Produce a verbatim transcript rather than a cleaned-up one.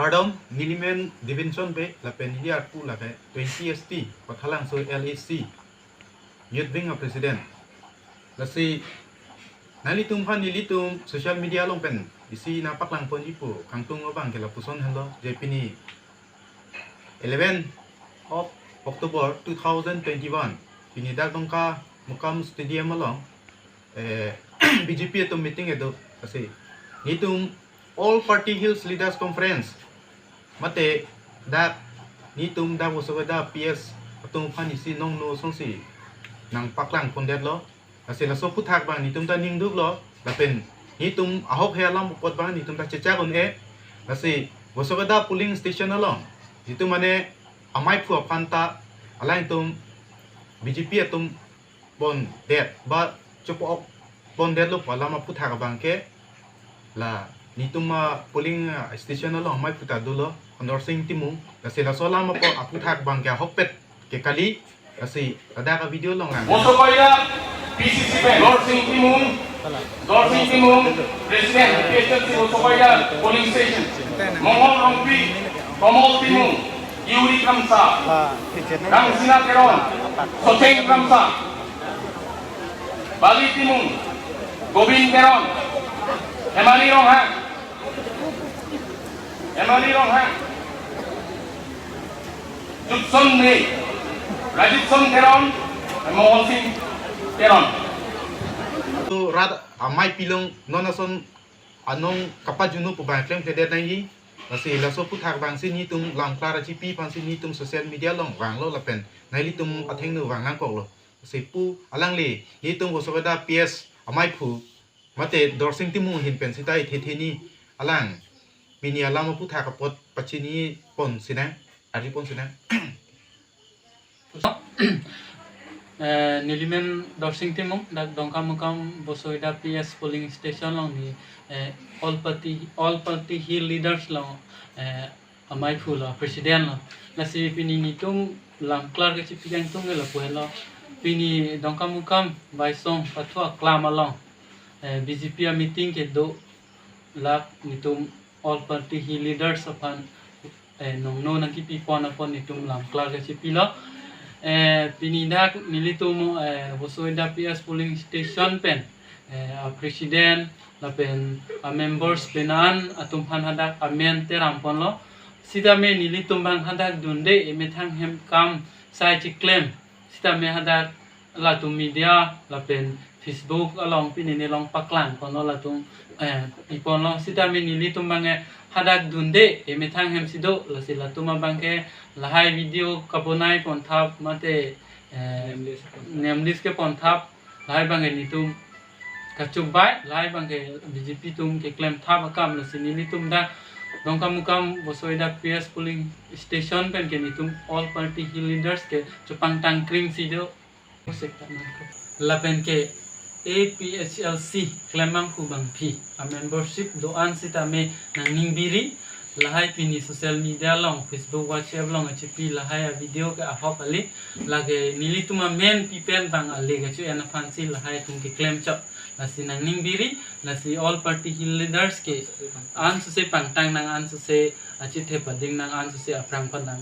Kardom, nelimen Divinson Bey, lapen neli arpu lake twenty S T, Pathalangso L A C, Youth Wing a President. Lasi, nanglitum aphan nelitum social media along pen isi nangpaklangponji pu kangtung abang ke lapuson henlo, je pini eleven of October two thousand twenty-one, pini dak Dongkamukam Stadium along, eh, B J P atum meeting kedo, lasi nelitum All Party Hills Leaders Conference, mate dak nelitum dak Bosok Kedo P S atum aphan isi nongno asonsi nangpaklangpondetlo. Lasi laso aphuthak abang nelitum ta ningduklo, lapen nelitum ahok he alam apot abang nelitum ta chechak un-e. Lasi Bosok Kedo polling station along nelitum mane amaiphu aphan ta alangtum B J P atum pondet ba chopo-ok pondetlo pu alam aphuthak abang ke la nelitum a polling, ah, station along amaiphu ta dolo, Dorsing Timung. Lasi laso alam apo aphuthak abang ke ahokpet ke kali, lasi ladak a video along lang. Bosok Kedo P C C pen Dorsing Timung, Dorsing Timung, President A P H L C Bosok Kedo polling station, Monghol Rongpi, Komol Timung, Yuri Kramsa, Rangsina Teron, Socheng Kramsa, Bali Timung, Gobin Teron, Hemani Ronghang, Hemani Ronghang, Judson Bey, Rajibson Teron, Mohon Sing Teron. To rat amei pilong non ason anong kapajuno pu abang klemkledet nangji. Lasi laso aphuthak abangsi nelitum lamklar achipi aphansi nelitum social media along vanglo lapen nanglitum athengno vang nangkoklo. Lasi pu alangli nelitum Bosok Kedo P S amaiphu mate Dorsing Timung ahin pen sita ithe theni alang pini alam aphuthak apot pachiniponsi nang, arjuponsi nang. Eh, nelimen Dorsing Timung, dak Dongkamukam Bosok Kedo P S polling station along neli, eh, All Party, All Party Hill Leaders along, eh, amaiphu lo, President lo. Lasi pini nelitum lamklar kachipi kangtung ke lapu henlo. Pini Dongkamukam Baisong Pathu Aklam along, eh, B J P a meeting kedo, lake nelitum All Party Hill Leaders aphan, eh, nongno nangkipipon apot nelitum lamklar kachipilo. Eh, pini dak nelitum, eh, Bosok Kedo P S polling station pen, eh, a President lapen a members pen an atum aphan hadak amen teramponlo. Sitame nelitum abang hadak dunde emethang hem kam sai chiklem. Sitame hadak latum media lapen Facebook along pini nelong paklangponlo latum, eh, iponlo. Sitame nelitum abang ke hadak dunde emethang hemsi do, lasi latum abang ke lahai video kabonaiponthap mate, eh, name list keponthap, lahai abang ke nelitum kachubei, lahai abang ke B J P atum keklemthap akam, lasi nelitum dak Dongkamukam Bosok Kedo P S polling station pen ke nelitum All Party Hill Leaders ke chepangtangkringsi do. Lapen ke A P H L C klembangphu bangphi a membership do-an sitame nangning biri, lahai pini social media along, Facebook, WhatsApp along achipi lahai a video ke ahok kali, lake nelitum amen pipen abang kali kachi-en aphansi lahai atum keklem chot. Lasi nangning biri, lasi All Party Hill Leaders ke ansose pangtang nang, ansose achithe pading nang, ansose aphrang padang.